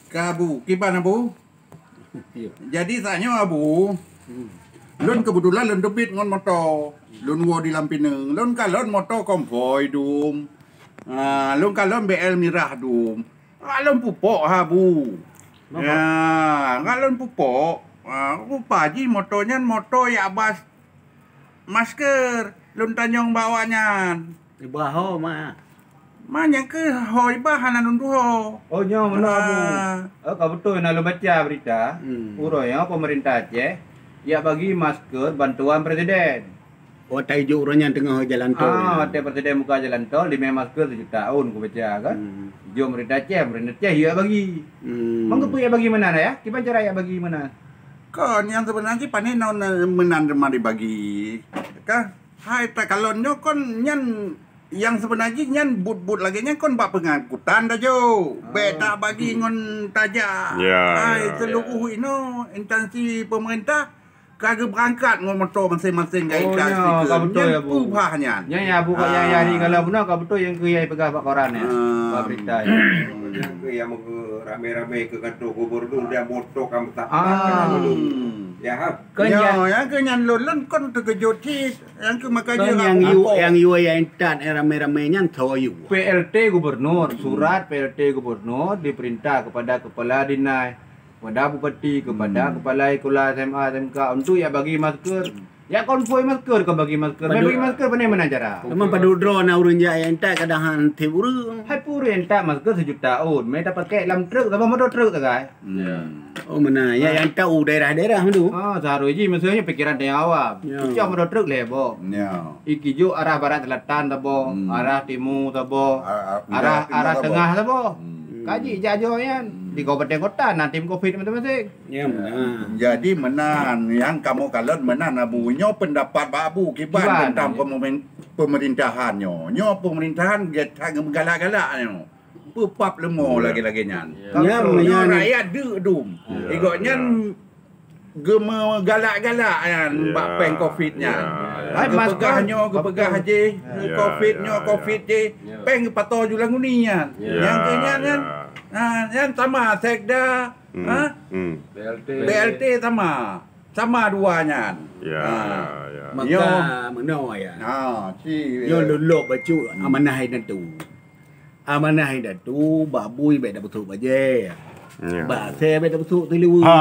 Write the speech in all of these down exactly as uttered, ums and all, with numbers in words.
Ka Abu, kiban Abu? Jadi saat nyoe Abu, lôn keubeutulan lôn teubiet ngon moto. Lôn woe di Lampineung. Lôn kalon moto konvoi dum. Ah, lôn kalon B L mirah dum. Ngat lôn pupok ha Abu. Ya, ngat lôn pupok. Ah, rupa jih moto nyan moto yak bas masker lôn tanyong bak awaknyan. Ibah ho ma. Ma nyang keuh ho ibah hana lôn tuho. Oh, nyoe meunoe Abu. Ah. Oh, ka beutôi na lôn baca berita. Hmm. Uroe nyoe pemerintah Aceh yak bagi masker bantuan presiden. Oh, taijok uroe nyan teungoh jalan tol. Ah, watèe presiden buka jalan tol, dimè masker sejuta ôn ku baca kan. Hmm. Jom pemerintah Aceh, pemerintah Aceh yak bagi. Hmm. Mangkeupeu yak bagi meunan ya? Kiban cara yak bagi meunan? Kon nyang seubeuna jih pane non meunan teuma dibagi. Ka? Hai takalon nyoe kon nyan nyang seubeuna jih nyan buet-buet lagèe nyan kon bak peungangkutan tajok. Bèk tabagi ngon tajak. Ya, hai ya, seluruh inoe instansi pemerintah ka geubeurangkat ngon moto maséng-maséng ka instansi nyan. Oh, ka beutôi, Abu. Peubah nyan. Nyan ya, Abu, kat nyang hari galak beuna ka beutôi nyang keu yai peugah bak koran ya. Ah. Bak berita ya. Nyang keu nyang meuke ramé-ramé keu kantor gubernur dan moto ka meutak. Ah. Ya, ha. Kon nyan, ya, keu nyan lôn, lôn kon teukeujot cit. Nyang keu maka kon jih nyang yu, nyang yue nyang intat, eh, ramé-ramé nyan tho yue. P L T gubernur, surat P L T gubernur diperintah kepada kepala dinas, kepada bupati, kepada kepala sekolah S M A, S M K untuk yak bagi masker. Yak konvoi masker, kon bagi masker. Bagi masker pane meunan cara? Memang padub droe na ureueng jak nyang intat kadang han tiep ureueng. Hai peue ureueng intat masker sejuta ôn, meuta pakèk lam truk, saboh moto truk sagai. Hmm. Oh, meunan. Ya, nyang tahu daerah-daerah tu. Ah, seharusnya jih maksudnya pikiran tengah awam. Ya. Ucah moto truk lé boh. Ya. Iki jok arah barat selatan saboh, arah timu saboh, arah, arah tengah saboh. Hmm. Kaji jak jok nyan. Hmm. Di kabupaten kota na tim covid masing-masing. Ya, meunan. Jadi meunan nyang kamoe kalon meunan Abu. Nyoe pendapat bak Abu kiban tentang pemerin-, pemerintahan nyoe. Nyoe pemerintahan gata geumeugalak-galak nyoe. Peupap leumo lagèe-lagèe nyan. Ya. Nyoe rakyat deuk dum. Ya, gobnyan geumeugalak-galak nyan bak péng covid nyan. Ya, ya. Geupeugah nyoe, geupeugah jih, covid nyoe, covid jih. Ya. Péng geupato ju lam guni nyan. Ya, nyang keu nyan, nyan. Ha, nyan sama sekda, ha? B L T. B L T sama. Sama dua nyan. Ya, ya, ya. Maka meunoe ya. Ha, ci. Nyoe lôn lok bacut amanah indatu. Amanah indatu, bak bui bèk tapeusok bajèe. Ya. Bak asèe bèk tapeusok teuliweue. Ha.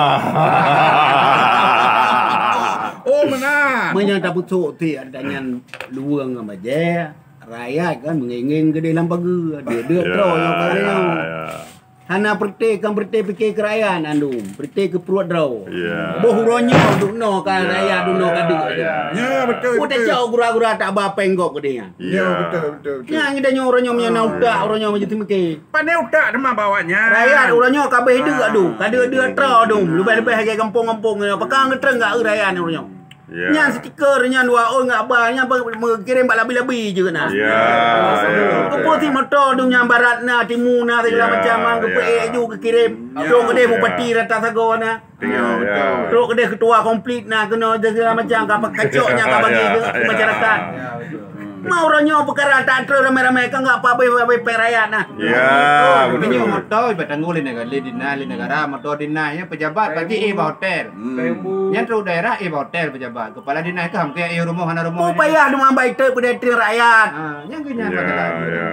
Oh, meunan. Meunyoe tapeusok tiek ata nyan luweue ngon bajèe, rakyat kan meungieng-ngieng keudeh lam pageue. Dia, dia troh nyoe ka nyoe. Ya, ya. Hana peureuté, kon peureuté pike keu rakyat andum, peureuté keu pruet droe. Ya. Boh uroe nyoe dum noe ka rakyat dum noe ka deuk. Ya, betul, betul. Udah cok gura-gura tak ba péng gob geude nyan. Ya, betul, betul, betul. Nyan kita nyoe uroe nyoe meunyoe na utak, uroe nyoe maju timike. Pane utak teuma bawa nyan. Rakyat uroe nyoe ka beh deuk adu, ka deuk-deuk troh dum, leubeh-leubeh lagèe gampông-gampông nyoe. Pakang geutreun gak rakyat uroe nyoe. Ya. Nyan stiker nyan dua ôn ngat ba nyan pe-, meukirém bak labi-labi jeuet na. Ya, ya. Keupeue si moto dum nyan barat na, timu na, segala macam, ya, geupeuék ju geukirém. Ya, trok keudeh bupati rata sagoe na. Ya, ya. Trok keudeh ketua konflik na keunoe segala macam ka pakacok nyan ka bagi keu masyarakat. Ya, betul. Ma uroe nyoe peukara tak trok ramai-ramai ka nggak pabeh-pabeh pek rakyat na. Ya, betul. Meunyoe moto iba tanggong lé negara, lé dinas, lé negara, moto dinas nyan pejabat pasti éh bak hotel. Hmm. Nyan trok daerah éh bak hotel pejabat. Kepala dinas ka ham keu éh rumoh hana rumoh. Payah deungon bai teuk peudeh rakyat. Ha, nyang keu nyan masalah. Ya.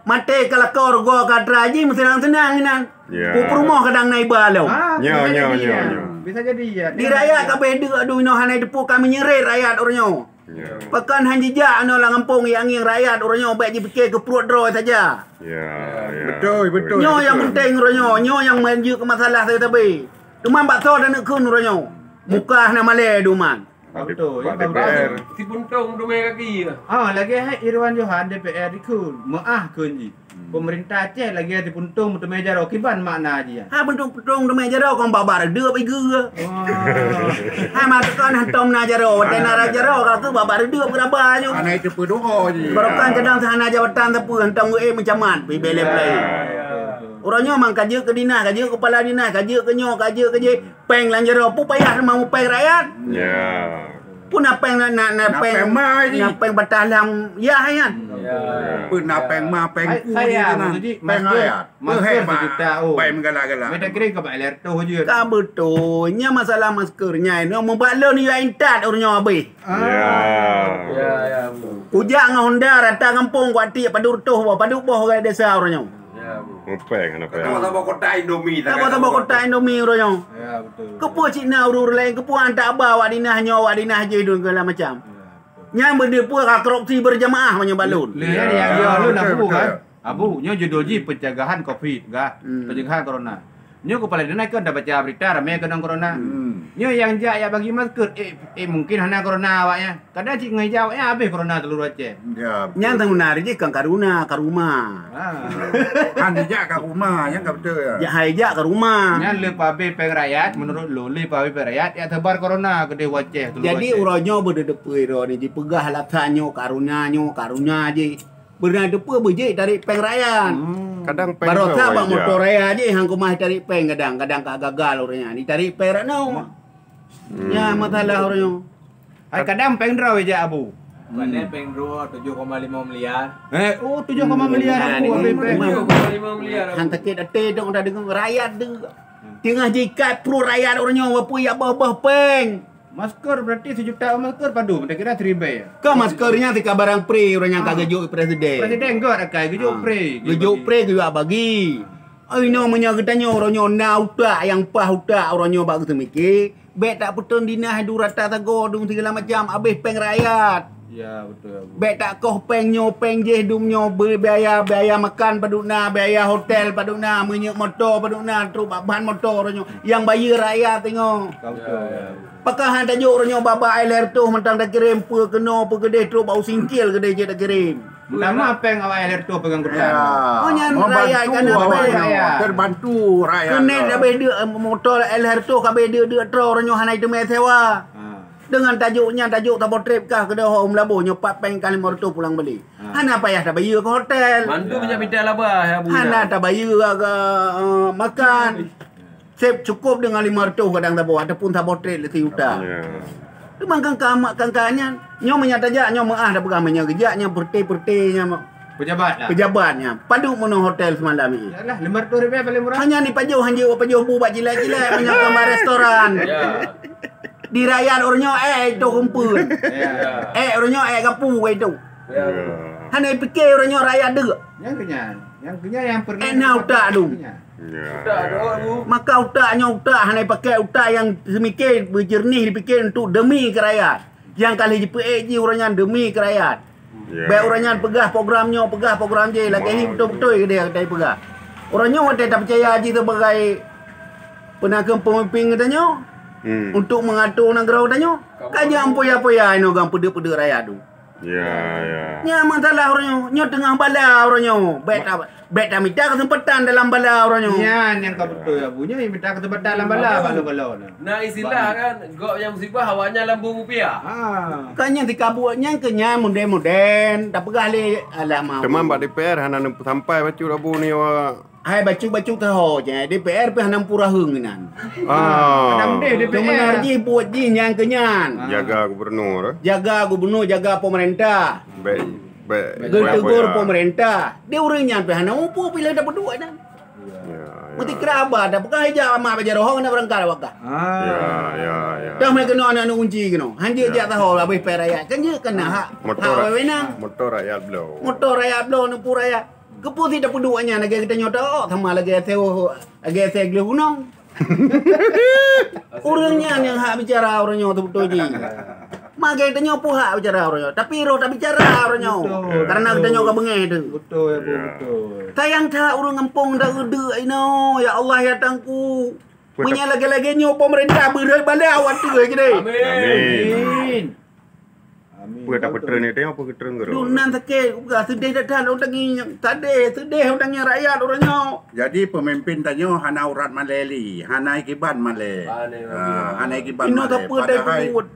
Maté ka lakoe rugoe ka atra jih meuseunang-seunang inan. Ya. Peurumoh kadang na iba lom. Ha, nyo, bisa nyo, jadi nyo, ya. Nyo. Bisa jadi ya. Di rakyat ka beh deuk adu inoe hana jiteupeu ka meunyeurét rakyat uroe nyoe. Ya. Pakon han jijak anoe lam gampông jak ngieng rakyat uroe nyoe, bèk jipike keu pruet droe saja. Ya, ya. Betul, betul. Nyoe nyang penting uroe nyoe, nyoe nyang meunjeuet keu masalah sabe-sabe. Teuma bak soe taneuk kheun uroe nyoe? Muka hana malèe duman. Betul, ya, D P R. Si Puntong dumè kaki ya. Ah, lagèe hai Irwan Johan D P R dikheun, meu'ah kheun jih. Pemerintah Aceh lagèe si Puntong meuteumè jaroe, kiban makna jih nyan? Ha, Puntong, Puntong meuteumè jaroe kon bak-bak reudeup igeue. Wah. Ha, maksud kon hantom na jaroe, watèe na jaroe ka keuh bak-bak reudeup geuraba ju. Hana itu peudoa jih. Barokon kadang hana jabatan sapeue hantom geuék meucamat, pi belém laén. Ya, ya, betul, betul. Uroe nyoe mang ka jeuet keu dinas, ka jeuet keu kepala dinas, ka jeuet keu nyoe, ka jeuet keu jih. Péng lam jaroe, peue payah teuma mupéng rakyat. Ya. Pun na péng na, na, na Na péng, péng ma jih. Na péng batah lam yah nyan. Ya. Pun na péng ma, péng Hai, ku saya jih na. Maksud jih, Péng masker, ayat. Masker Hei, sejuta, oh. Péng galak-galak. Beda kira ke Pak Lerto je. Ka beutôi. Nya masalah masker nya. Ino meubalon ya intat urang nyoe abéh. Ah. Ya. Ya, ya, betul. Kujak ngon Honda rata gampông kuat tiek padub reutoh boh, padub boh orang desa urang nyoe. Ya, betul. Ngepeng, ngepeng. Sama-sama kotak Indomie, Sama-sama kotak Indomie urang nyoe. Ya, betul. Keupeue cit na ureuëng laén, keupeue hantak ba awak dinah nyoe, awak dinah jih dun segala macam. Ya, betul. Nyan beudeupeue ka korupsi berjamaah meunyoe balon. Lé, ya, ya, ya, ya, lôn betul, abu betul. Kan. Abu, nyoe judul jih pencegahan covid kah? Hmm. Pencegahan corona. Nyoe kepala dinas kan dah baca berita ramai kena corona. Hmm. Nyoe yang jak yak bagi masker, eh, eh mungkin hana corona awaknya. Kadang cit ngai jak awaknya habis corona seluruh Aceh. Ya, betul. Nyang sebenarnya jih kan karuna, karuma. Ha. Han dijak ka rumah, nyang ka betul ya. Jak hai jak ka rumah. Nyan le pabeh peng rakyat, menurut lo le pabeh peng rakyat ya tebar corona ke deh Aceh seluruh Jadi Aceh. Uroe nyoe beudeudeupeu ro ni jipeugah lasa nyoe karuna nyoe karuna jih. Beureunadeupeu beujeuet tarék péng rakyat. Hmm. Kadang péng Barosa droe bak ija. Moto raya jih hang keumah tarék péng kadang, kadang ka gagal ureuëng nyan. Ditarék péng rot nyoe. Hmm. Nya masalah ureuëng nyoe. Hai kadang péng droe ija abu. Bukan péng droe tujuh koma lima miliar. Eh, oh tujuh koma miliar Nah, abu ni habis péng. Memang Tujuh koma lima miliar. Han sakét até dong dah deungoe rakyat tu. Teungoh jikat pruet rakyat ureuëng nyoe walaupun yak boh-boh péng. Masker berarti sejuta masker padum, kira-kira seribu ya. Ka masker nyan tika barang free ureuëng nyang ka Ah. geujok presiden. Presiden gok akai geujok Ah. free. Geujok free geujok bagi. Ai no meunyoe geutanyoe ureuëng nyoe na utak nyang paih utak ureuëng nyoe bak geuseumiké, bék tak peuteun dinah du rata sagoe dum segala macam abéh péng rakyat. Ya, betul ya, Bu. Bék tak koh péng nyoe péng jéh dum nyoe beu biaya biaya makan padum na, biaya hotel padum na, minyeuk moto padum na, trok bak ban moto ureuëng nyoe. Nyang bayeue rakyat teungoh. Ka betul ya. Pakon han tajok uroe nyoe babah ai lhèe reutôh mantong takirém, peue keunoe, peue keudeh, trok bak u singkil keudeh jeuet takirém. Utama péng awai lhèe reutôh peue ngon geutanyoe. Ya. Oh, nyan rakyat ka na péng. Membantu awak nyoe. Terbantu rakyat. Keuneuk nyoe. Leubeh deuk, eh, moto ai lhèe reutôh ka bèe deuk-deuk troe uroe nyoe hana jiteumé sewa. Ha. Deungon tajok nyan, tajok saboh trép kah keudeh ho u Meulaboh nyoe pat péng kah limong reutôh pulang balik. Ha. Hana payah tabayeue keu hotel. Bantu bijak mita laba, ya, Bu, ya. Hana tabayeue keu, eh, makan. Sép cukôp deungon limong reutôh kadang saboh ataupun saboh trép lé sijuta. Ya. Teuma kangka mak kangka nyan, nyoe meunyo tajak nyoe meuah tapeugah meunyo geujak nyan peureute-peureute nyan. Pejabat lah. Pejabat nyan. Padum meunoe hotel seumalam nyoe. Yalah, lima ratus rupiah paling murah. Hanya ni pajoh, hanya pajoh bu bak jilat-jilat meunyo ka bak restoran. Ya. Di rakyat uroe nyoe eh itu kumpul. Ya. Eh uroe nyoe eh gapu itu. Ya. Ya. Hana pikir uroe nyoe rakyat deuk. Nyang keunyan, nyang keunyan nyang pernah Eh na utak tu. Keunyan. Ya, Utak ya, tu, ya. Bu. Maka utak nyoe utak hana pakai utak nyang seumiké beujeureunih dipikir untuk demi keu rakyat. Nyang ka lheueh jipeuék jih uroe nyan demi keu rakyat. Ya. Bèk uroe nyan peugah program nyoe, peugah program jéh, lagèe hi beutôi-beutôi keudeh ka jipeugah. Uroe nyoe watèe tapeucaya jih sebagai peunakeueng peumimpin geutanyoe Hmm. untuk mengatur nanggroe geutanyoe, ka jak meupoya-poya inoe gang peudeuek-peudeuek rakyat tu. Ya, ya. Nyan masalah uroe nyoe, nyoe teungoh bala uroe nyoe. Bèk ta-, bèk tamita keuseumpatan dalam bala uroe nyoe. Nyan nyang ka beutôi, Abu. Nyoe mita keuseumpatan dalam bala, Abu. Bala-bala nyoe. Na istilah kan, gop nyang musibah, awaknyan lambông rupiah. Ha. Kan nyan sikabuet nyan keu nyan modern-modern, tapeugah lé alah mau. Teuma bak D P R hana neupeusampai bacut Abu ni awak. Hai bacut-bacut taho je, D P R pih hana meupeu raheueng inan. Ah. Kadang deh D P R. Sebenar jih buet jih nyan keu nyan. Ah. Jaga gubernur, eh? Jaga gubernur, jaga pemerintah. Baik, baik. Geutegur pemerintah. Di ureueng nyan pih hana mupu pih lé tapeuduek nyan. Ya, ya. Meuti kira haba dah, peugah ija amat bajèe rohong na beurangkat awak kah. Ah. Ya, ya, ya. Dah mulai keunoe aneuk-aneuk kunci keunoe. Hanjeuet jak taho habéh pèe rakyat. Kan jeuet keunan hak, Motor hak ra-, awak wénang. Motor rakyat bloe. Motor rakyat bloe, neupeu rakyat. Keupeue sit tapeuduek nyan lagèe geutanyoe taok sama lagèe asèe, lagèe asèe gleh gunong. Ureueng nyan nyang hak bicara ureueng nyoe teubeutôi jih. Magai tanyoe pun hak bicara ureueng nyoe, tapi roh tabicara ureueng nyoe. Betul. Karena geutanyoe ka beungèh teuh. Betul, ya, Bu, betul. Sayang that ureueng gampông dak eudeuk inoe, ya Allah, ya Tuhanku. Meunyo lagèe-lagèe nyoe pemerintah beureulèe bala awak teuh keudeh. Amin. Amin. Amin. Peue tapeutreun nyoe, peue geutreun geuh. Dunan sakét, uga seudeh that-that ureueng tangieng, sadeh, seudeh ureueng tangieng rakyat ureueng nyoe. Jadi pemimpin tanyoe hana urat malèe lé, hana ikiban malèe. Hana ikiban malèe. Inoe sapeue tai peubuet.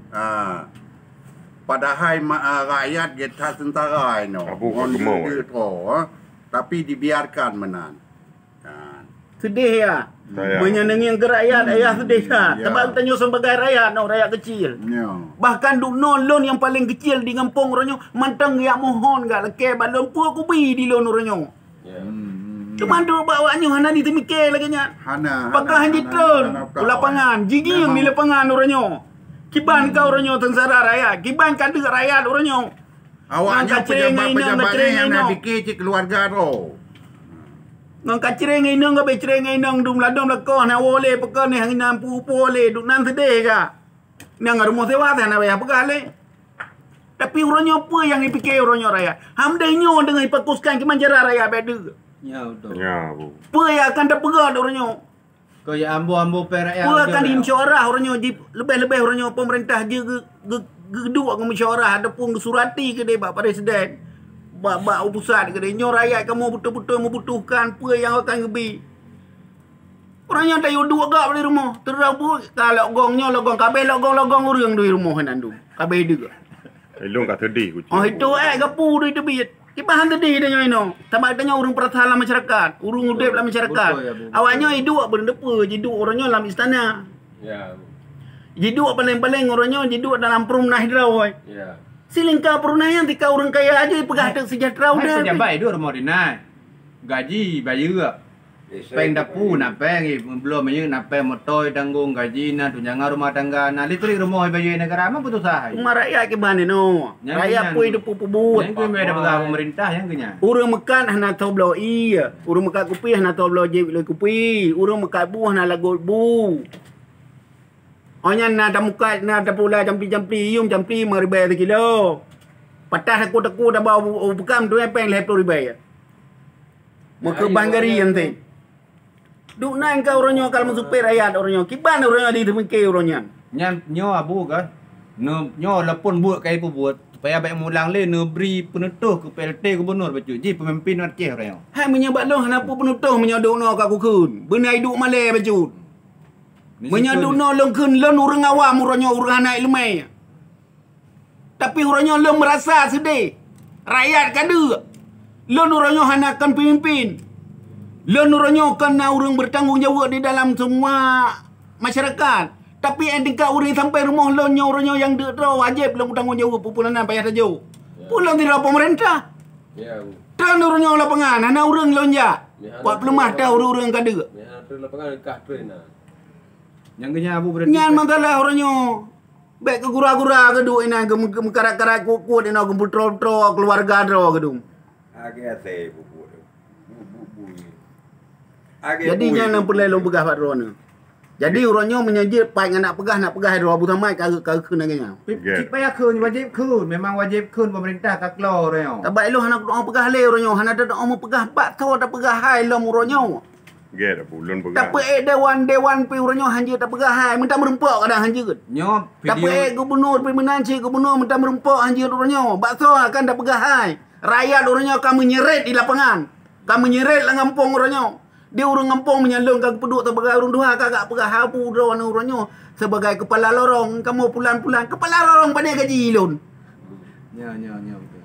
Padahai ma-, ah, rakyat geuh that seungsara inoe. Abu ngon ka geumeu. Deuk-deuk troe, ah. Tapi dibiarkan meunan. Kan. Seudeh ya. Sayang. Meunyoe neungieng keu rakyat, ayah seudeh that. Ya. Sabab tanyoe sebagai rakyat, noh, rakyat kecil. Ya. Bahkan dunoe lôn nyang paleng kecil di gampông uroe nyoe, mantong jak mohon gak lakée bak lôn, peue kubi di lôn uroe nyoe. Ya. Hmm. Teuma duek bak awak nyoe hana jiteumiké lagée nyan. Hana, hana, Pakon hana, hana jitreun hana, hana, u lapangan, jigieng di lapangan uroe nyoe. Kiban ka uroe nyoe seungsara rakyat, kiban ka deuek rakyat uroe nyoe. Awak nyoe pejabat-pejabat nyang na pike cit keuluwarga droe. Ngon kacreng inong, ka becreng inong, dum ladom lakoh, na woe lé, peukon neh, hana pu-pu lé, duek nan seudeh ka. Nyang rumoh sewa, hana payah peugah lé. Tapi uroe nyoe peue nyang jipike uroe nyoe rakyat? Ham deh nyoe deungon ifokuskan keumanjara rakyat bak deuek. Ya, betul. Ya, Bu. Peue nyang akan tapeugah uroe nyoe? Keu ya ambo-ambo peh rakyat. Peue akan dimusyawarah uroe nyoe, leubeh-leubeh uroe nyoe pemerintah jeuet geu-, geu-, geuduek geumusyawarah ataupun geusurati keudeh bak presiden, bak, bak u pusat keudeh. Nyoe rakyat kamoe beutôi-beutôi meubutuhkan peue nyang akan geubi. Uroe nyoe tayue duek gak di rumoh. Teureuh bu-, ka lagong nyoe, lagong kabeh, lagong-lagong ureueng di rumoh nyan dum. Kabeh deuek. Ilong ka seudeh kucing. Oh, itu eh gapu di teubiet. Kiban han seudeh tanyoe inoe. Sabab tanyoe ureueng peurasa lam masyarakat, ureueng udeb lam masyarakat. Betul, ya, Bu. Awak nyoe jiduek beureundepe, jiduek uroe nyoe lam istana. Ya, Bu. Jiduek paleng-paleng uroe nyoe, jiduek dalam perumnah droe. Ya. Silingka perumnah nyan tika ureueng kaya aja peugah teuk sejahtera udeb. Hai pejabat iduek rumoh dinas. Gaji bayeue. Péng dapu na péng, eh, bloe minyeuk na péng, moto tanggong, gaji na, tunjangan rumah tangga na, listrik rumoh ibayeue negara, ma peutusah ai? Umat rakyat kiban inoe. Rakyat pui teupeu peubuet. Nyang keuh meuda peugah pemerintah nyang keuh nyan. Ureueng meukat hana tho bloe ie, ureueng meukat kupi hana tho bloe jieb lé kupi, ureueng meukat bu hana lagot bu. Oh nyan na tamukat, na tapula campli-campli, yuem campli lima ribèe sikilo. Patah taku-taku taba u, u peukam tu péng lhèe ploh ribèe. Meukeubah gari nyan teh. Duek nan ka uroe nyoe ka lom supet rakyat uroe nyoe. Kiban uroe nyoe jiteumiké uroe nyan. Nyan nyoe abu kan. Nyoe lapon buet kai peubuet supaya bèk mulang lé neubri peunutôh keu P L T gubunur bacut jih peumimpin Aceh uroe nyoe. Hai meunyoe bak lôn hana peue peunutôh meunyoe duek noe ka kukheun. Beuna iduek malèe bacut. Meunyoe duek noe lôn kheun lôn ureueng awam uroe nyoe ureueng hana ileumèe. Tapi uroe nyoe lôn meurasa seudeh. Rakyat ka deuek. Lôn uroe nyoe hana kon peumimpin. Lôn uroe nyoe kon na ureueng bertanggung jaweueb di dalam semua masyarakat. Tapi eh tingkat ureueng sampai rumoh lôn nyoe uroe nyoe nyang deuek droe wajéb lôn bertanggung jaweueb peue-peue nan payah tajok. Peue lôn sidroe pemerintah. Tron uroe nyoe lapangan hana ureueng lôn jak. Buat peuleumah tah ureueng-ureueng ka deuek. Nyan masalah uroe nyoe. Bèk keu gura-gura keuduek inan, keu meukarat-karat kuet-kuet inan, keu peutroe-troe keuluwarga droe keudum. Jadi nyan nyang peureulèe lôn peugah bak droeneuh. Jadi uroe nyoe meunyoe jeuet pat ngon nak peugah, nak peugah droe Abu Samad ka, ka kheun lagèe nyan. Cit payah kheun, wajéb kheun, memang wajéb kheun, pemerintah ka klo uroe nyoe. Sabab ilôn hana kuteungoh peugah lé uroe nyoe, hana teuteungoh meupeugah bak tho tapeugah hai lom uroe nyoe. Gèt, ulôn peugah. Tapeuék dewan-dewan pih uroe nyoe hanjeuet tapeugah hai, meutameurumpok kadang hanjeuet. Nyoe video. Tapeuék gubunur pih meunan cit gubunur meutameurumpok hanjeuet uroe nyoe. Bak soe akan tapeugah hai. Rakyat uroe nyoe ka meunyeurét di lapangan. Ka meunyeurét lam gampông uroe nyoe. Di ureueng gampông meunyoe lôn ka geupeuduek sibagai ureueng tuha ka gak peugah hai bu droeneuh uroe nyoe sibagai keupala lorong kamoe pulan-pulan. Keupala lorong padé gaji lôn. Nyoe, nyoe, nyoe beutôi.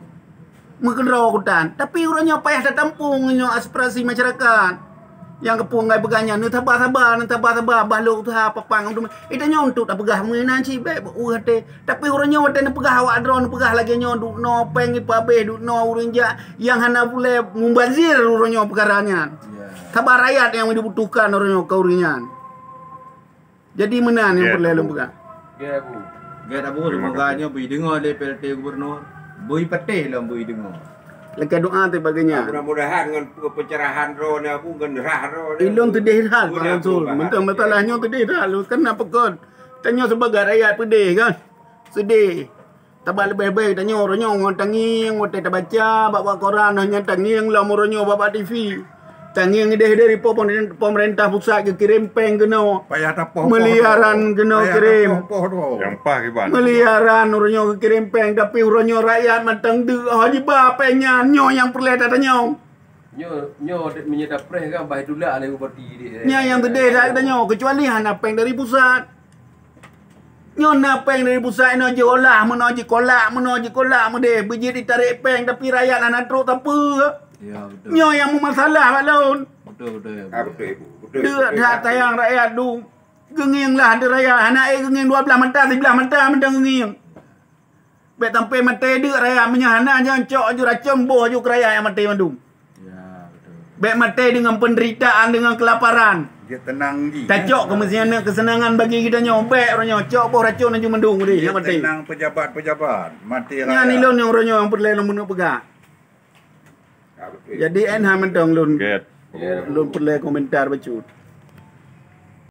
Meukeudroe kutan. Tapi uroe nyoe payah tatampong nyoe aspirasi masyarakat. Nyang keupeue ngai peugah nyan, neusaba-saba, neusaba-saba, bah lôn useuha papang. Ita nyoe untuk tapeugah meunan cit bèk beu até. Tapi uroe nyoe watèe neupeugah awak droe neupeugah lagèe nyoe, duek noe péng ipabéh, duek noe ureueng jak nyang hana pulèe mubazir uroe nyoe peukara nyan. Ya. Saba rakyat nyang dibutuhkan uroe nyoe keu ureueng nyan. Jadi meunan nyang peureulèe lôn peugah. Gèt Abu. Gèt Abu, seumoga nyoe beu deungö lé P L T Gubernur. Beu patéh lom beu deungö. Lakèe doa teuh bagi nyan. Mudah-mudahan ngon pe-, pencerahan droeneuh Abu ngon rhah droeneuh. Ilôn teudeh that, Bang Mansur. Meuntang masalah nyoe teudeh that lôn. Kan na peukon? Tanyoe sibagai rakyat peudeh kan. Seudeh. Sabab leubeh-leubeh tanyoe uroe nyoe ngon tangieng watèe tabaca bak-bak koran, nyan tangieng lom uroe nyoe bak-bak T V. Tangieng ideh dari pemerintah pusat geukirém péng keunoe. Miliaran keunoe kirém. Miliaran uroe nyoe geukirém péng, tapi uroe nyoe rakyat mantong deuek ho jiba péng nyan, nyoe nyang peureulèe tatanyong. Nyoe, nyoe meunyoe tapreh kan bah tulak lé bupati deh. Nyan nyang teudeh that geutanyoe, keucuali hana péng dari pusat. Nyoe na péng dari pusat inoe jiolah meunoe jikolak, meunoe jikolak meudeh, beujeuet jitarek péng tapi rakyat hana trok sapeue. Ya, betul. Nyoe nyang meumasalah bak lôn. Betul, betul. Ah, betul, Ibu. Betul. Deuk that sayang rakyat dum. Geungieng lah di rakyat. Hana ék geungieng dua blah mata, siblah mata mantong geungieng. Bèk sampai maté deuk rakyat, meunyoe hana nyan cok aju racun, boh aju keu rakyat nyang maté mandum. Ya, betul. Bèk maté dengan penderitaan, dengan kelaparan. Dia tenang ji. Tacok keu meusinan keusenangan bagi geutanyoe. Bèk uroe nyoe cok boh racun aju mandum deh Dia nyang maté. Tenang pejabat-pejabat. Mati Nyan rakyat. Ilôn nyang uroe nyoe nyang peureulèe lôn meuneuk peugah. Ah, betul. Jadi en ha mantong lôn Get. lôn peureulèe komentar bacut.